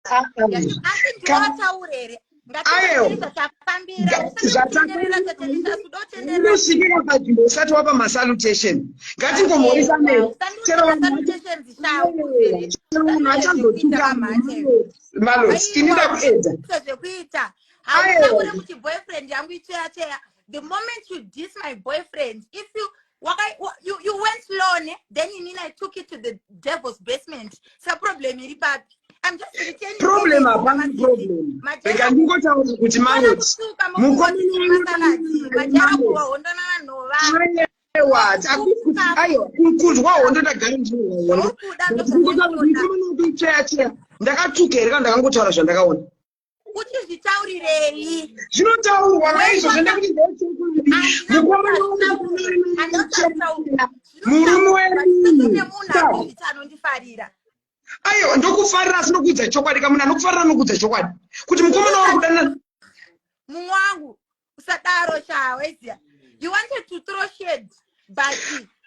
Ah, ah. Asi ndiwataure here? Ayo. Ngatitatafambira. Usatenderera. Unosvikira panzvimbo usati wapa masalutation. Ngatingomhorisanei. Chero munhu achazotuka Malot, ini ndakuedza. Zvekuita hautaure kuti boyfriend yangu icheya cheya. The moment you diss my boyfriend, if you you went alone, then inini I took it to the devil's basement. Sa problem iri papi? I'm just returning. Problem hapana problem. Rega ndingotaura kuti Malot, majara kuwa hondo nanhova. Aiwa, aiwa, kunzwa hondo ndagara ndinozwa hondo. Ndingotaura kuti mukomana wako cheya cheya. Ndakatuka here kana ndakangotaura zvandakaona? Uchizvitaurirei? Zvinotaurwa naizvozvo ndekuti ndechokwadi. Mukomana murume wemunhu. Nemunhu akuzviti anondifarira. Aiwa, ndokufarira asi ndokuudza chokwadi. Kamunhu anokufarira anokuudza chokwadi kuti mukomana wari kudanana. Mumwe wangu, usadaro sha. Waiziya you wanted to throw shade, but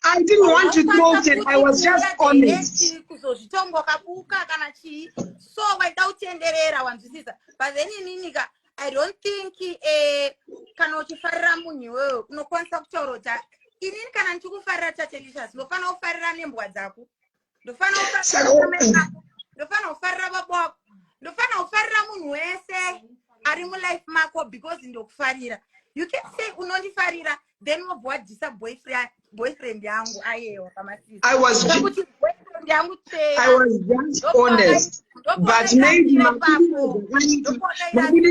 I didn't want to throw shade. I was just honest. Kuzozvitonga kabuka kana chii, so waida kutenderera, wanzwisisa? But then ininika I don't think kana uchifarira munhu iwewe unokwanisa kutaura kuti inini kana ndichikufarira, Tatelicious, ndofanira kufarira nembwa dzako, ndofanira kufarira baba wako, ndofanira kufarira munhu wese ari mulife mako because ndokufarira. You can say unondifarira, then wobva wadissa boyfriend yangu. Ayewa, pamasisi kuti boyfriend yangu. I was just honest, but maybe mabudiro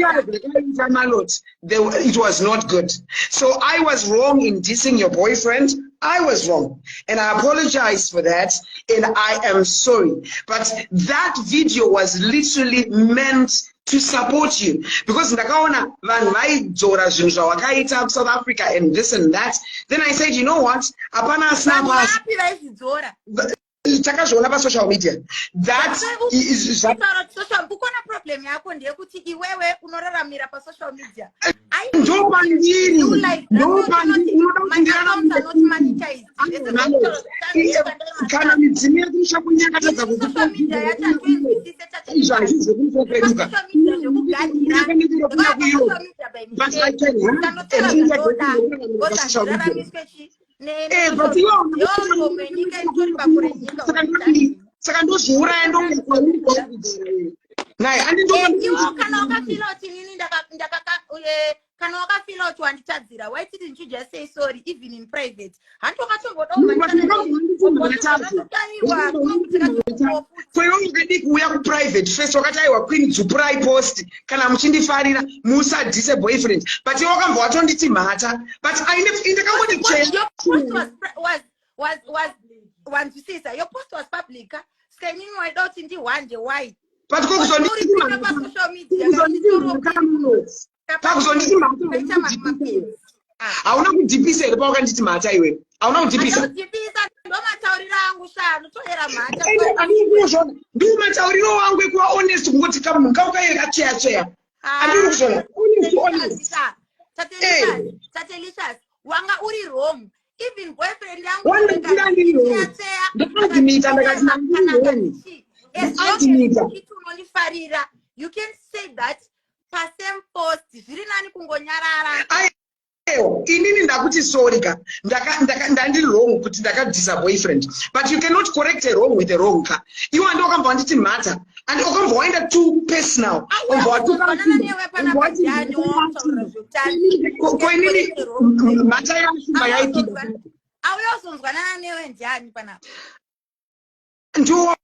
azvakaita, Malot, it was not good. So I was wrong in dissing your boyfriend. I was wrong and I apologize for that and I am sorry. But that video was literally meant to support you because ndakaona vanhu vaidzora zvinhu zvawakaita kuSouth Africa and this and that. Then I said, "You know what? Hapana asina pasi." Vapi vaizvidzora? Takazviona pasocial media that is Ukona problem yako ndeyekuti iwewe unoraramira pasocial media. Ndopandiri, ndopandiri. Unoda kuti ndirarame kana midzimu yedu ishakunyakatadza kukuizvo hazvizvekumusoro kweduka, but I can have social media. But iwe saka ndozviuraya ndouya kwauri kwauri naye. Iwo kana wakafeela kuti inini kana wakafeela kuti wanditadzira, why didn't you just say sorry even in private? Hanti wakatomboda? Kweiwe wakadi kuuya kuprivate first, wakati, "Aiwa Queen, dzupurai post kana muchindifarira, musadisse boyfriend." But iwe wakambva watonditi mhata, but ndakangoti cheya. Wanzwisisa, your post was public, saka inini waida kuti ndihwande why? But kokuzonditi pakuzonditi mhata, hauna kudhipisa here pawakanditi mhata? Iwe hauna kudhipisa? Ndomatauriro angu sha, notoera mhata. Andiri ndiwo matauriro angu ekuva honest, kungoti kamunhu kaukaire kacheya cheya. Andiri kuzvona, honest, honest. Tatelicious, wanga uri wrong. Even boyfriend yangu Wandikira ndiri wrong. Ndakadmita, ndakati ndiri wrong. Admita. Unondifarira, you can say that pasame post. Zviri nani kungonyarara. Aiwa, inini ndakuti sorry ka, ndandiri wrong kuti ndakadissa boyfriend, but you cannot correct a wrong with a wrong ka. Iwe andi wakambva wanditi mhata and wakambva waenda too personal, wambva watuka. Newe panapa ndiani wawakutaurira zvekutani? Ko inini mhata yashumba yaipinda? Auya uzonzwanana newe ndiani panapa? Ndiwo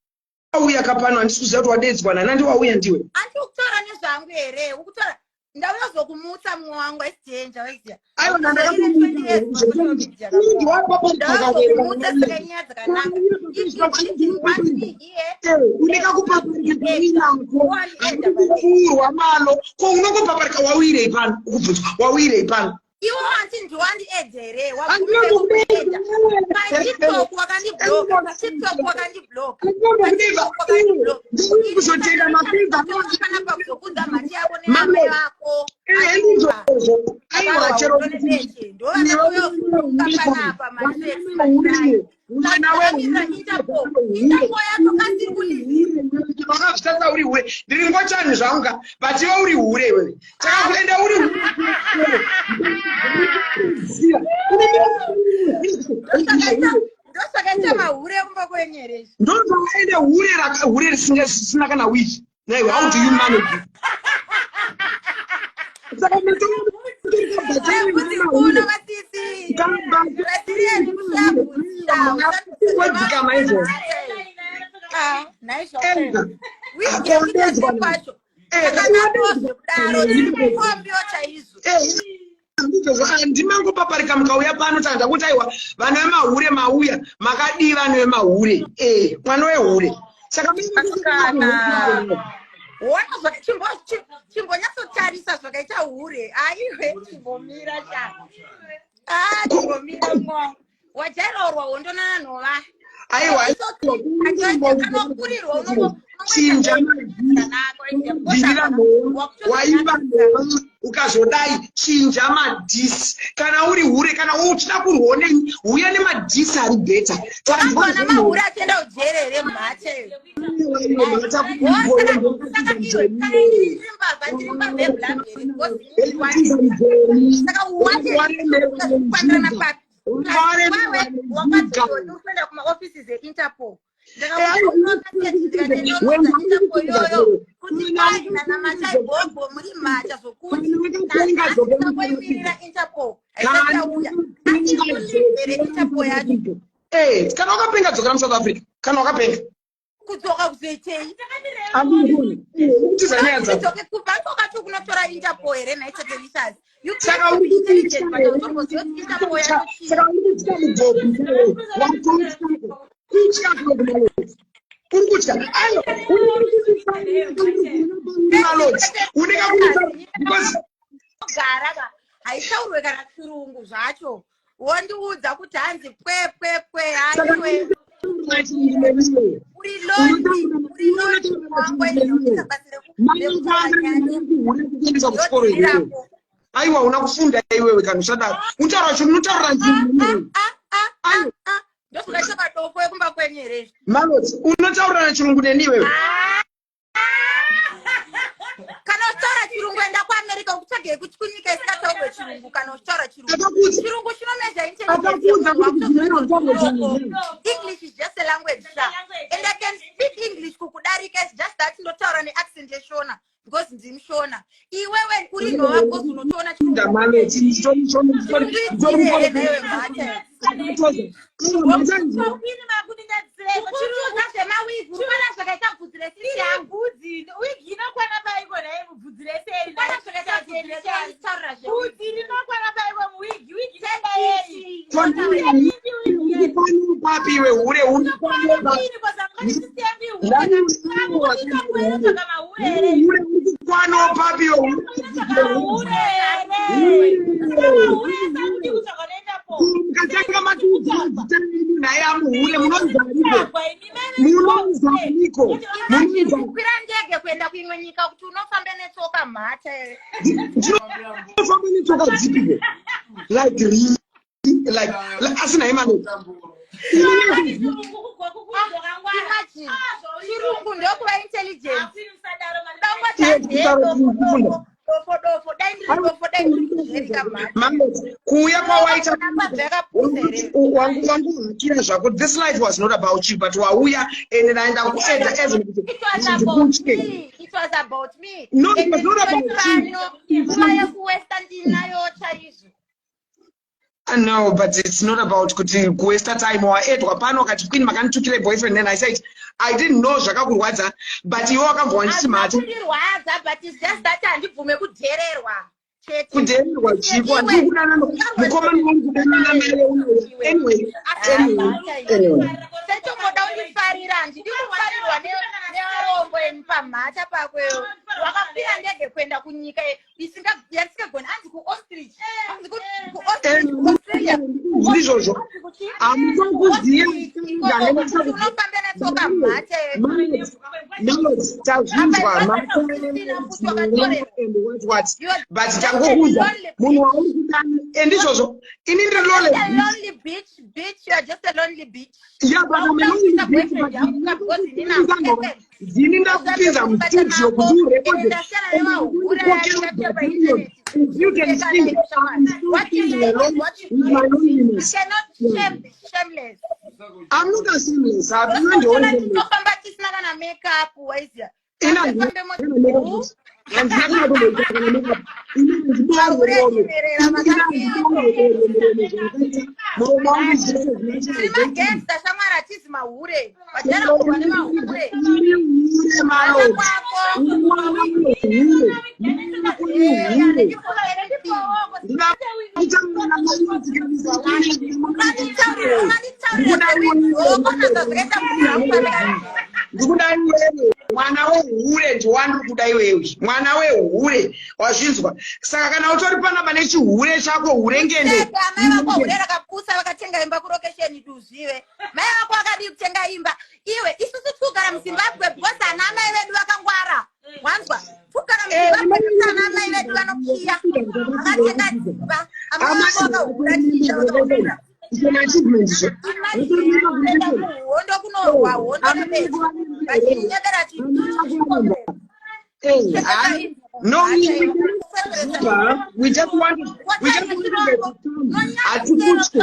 wauya kapano, handisi kuziva kuti wadedzwa nana, ndiwauya ndiwe. Andi ukutaura nezvangu here? Ukutaura, ndauya uzokumutsa mumwe wangu aisidenja, waiziya. Aiwa. Ndauyazokumutsa, saka nyaya dzakanaka. If you didn't want me here, Uneka kupaparika inako urwa malo ko unongopaparika. Wawirei pano? Ukubvunzwa, wawirei pano? Iwo hanti ndiwandiedza here? Handinokuedza. PaTikTok wakandibloka, paTikTok wakandibloka. Kuzotenda mapedza. Panapa kuzokudza mhati yako neamai vako. Ndizvozvo, aiwa, chero Ndovanapanapa. Mwana Ndakamirira Interpol. Interpol yacho kasiri kulivhira. Wakazvitasa uri hure. Ndiri ngochani zvangu ka, but iwe uri hure iwewe. Saka kuenda uri hure. Ziva. Ndosakaita mahure kumba kwenyu here izvi? Ndozvakaenda hure hure risina kana wig. Naiwe, how do you manage it? Saka Bvudzi kuno vasisi. Vasirieni kushabvudza. Wadzikama izvozvo. Ah, naizvo. Enda. Wigi Akondedzwa yekuita kwacho. Eh, Takanakwa zvekudaro, tiri mukombiwa chaizvo. Ndizvozvo, handimangopaparika mukauya pano. Saka ndakuti aiwa, vana vemahure mauya, makadii vana vemahure? Mwana wehure saka. Kana wona chimbonyatsotarisa zvakaita hure. Aiwe, chimbomira cha, ah, chimbomira mwa wajairaurwa hondo nananhova. Aiwa. Kanokurirwa. Chinja bvirira nhova, waimba nhova, ukazodai chinja madiss. Kana uri hure, kana uchida kurwa neni, uya nemadiss ari better. Vana mahure achienda ujere here, mhate? Saka iwe, kana inini ndiri mbavha, ndiri mbavha yeblamhere. Saka watekwanirana papi? Wakati uri kuenda kumaoffices eInterpol, ndakakuinterpol iyoyo kuti kwai nanamatai bhobho muri mhacha zvokuti nanhasi Interpol haisati yauya. Achiri kulivhere Interpol yacho. Kana wakapenga, dzokera muSouth Africa kana wakapenga. Kudzoka kuzoitei? Kutiza nyaya dzako. Kudzoke kubva kwakati kunotora Interpol here nhai Tatelicious? Saka uri saka uri kutya mugodhi watotya kutya kwekumaloti uri kutya ayo maloti uneka kuita because Gara ka haitaurwe kana chirungu zvacho, wondiudza kuti hanzi pwe pwe pwe. Haiwe, uri lonely, uri lonely wangu, ende basa Kuendesa kuchikoro iwewe? Aiwa, una kufunda iwewe. Kana usadaro, unotaura chirungu, unotaura chirungu. Aiwa. Ndozvakaita madofo ekumba kwenyu here izvi? Maloti, unotaurana chirungu neni iwewe? Kana uchitaura chirungu, enda kuAmerica. Ukutsvagei kuti kunyika isingataurwe chirungu kana uchitaura chirungu? Akakuudza. Chirungu chinomeasure Akakuudza kuti kudzimira kutaurwa chirungu. English is just a language sha, and I can speak English kukudarika. It's just that ndotaura neaccent yeShona because ndimuShona. Iwewe uri nhova because unotoona. Ndamaloti. Chirungu newe, mhata. Kukuudza zvemawigi, urikuona zvakaita bvudzi resisi yangu. Bvudzi, wigi inokwana paiko nhai? Bvudzi rese iri. Urikuona zvakaita bvudzi rese yangu, taura zvewigi. Bvudzi rinokwana paiko muwigi? Wigi inoenda yei? Uri papi iwe hure? Uri hure, uri kukwanawo papi iwe hure? Mukatanga matiudza mazita enyu nhai, amuhure, munonzaniko? Munonzaniko? Imagine kukwira ndege kuenda kuimwe nyika kuti unofambe netsoka, mhata. Ndinofamba netsoka dzipiko? Like really? Like asina imaloti. Imagine, chirungu ndokuva intelligent. Kufunda. Dofo dofo, dai ndiri dofo, dai ndiri kuzverika, mhata. Maloti, kuuya kwawaita Zvakapusa here? Wangu zvako, this life was not about you, but wauya and ndaenda kuedza as It was about me. It was about me. No, it was not about you. Nguva yekuwesta ndinayo chaizvo. No, but it's not about kuti kuwaster time. Waedwa pano wakati, "Queen, makanditukire boyfriend," then I said I didn't know zvakakurwadza, but iwe wakabva wanditi mhata. Kundirwadza, but it's just that handibvume kudhererwa chete. Kudhererwa chipo? Handiri kudanana mukomana wangu, kudanana naye unoya. Anyway. Sechongoda undifarira, handidi kufarirwa nevarombo eni pamhata pakweyo. Wakakwira ndege kuenda kunyika. Yandisingagoni anzi kuostrich, anzi kuostrich, kuAustralia. Ndizvozvo, hamutokuziva. Unofamba netsoka mhate. Malot, tazvinzwa what, but tangokuudza munhu wauri kudana, andizvozvo, ini ndiri lonely. A lonely bitch, bitch, you are just a lonely bitch. Yeah, but I'm a lonely bitch, but ndini ndakupinza mustudio kuti urekodhe. You can see I'm still feeling alone with my loneliness. Cannot shame, shameless. I'm not a shameless. I'm not the only shameless. Tofamba tisina kana makeup, waiziya. Ina handina makeup. Handina kana kumboita kana makeup. Ina handibori muromo. Ina handibori muromo zvakaita. Muromo wangu is just as natural Tiri as that. magangsta, shamwari, hatizi mahure vajara kurwa nemahure. Uri hure, Malot. Kwako. Uri mwana wehure. Uri hure. Ndinakutaura naMalot kabisa. Unganditaurira zvekuidzokona zvakaita munhu. Ndikuda iwewe, mwana wehure, ndiwandiri kuda iwewe, mwana wehure, wazvinzwa? Saka kana utori panapa nechihure chako, hure ngende. Tega, mai vako hure rakapusa, vakatenga imba kurokesheni duzvive. Mai vako vakadii kutenga imba iwe? Isusu tikugara muZimbabwe because ana amai vedu vakangwara, wanzwa? Tikugara muZimbabwe because ana amai vedu vanokiya, vakatenga dzimba. Amai vako vakahura chinja, vakahura. It's an achievement izvo. Imagine kuenda kuhondo, kunorwa hondo nebechi, vachinyebera. Eh, no, we just want to. Hatikutyi.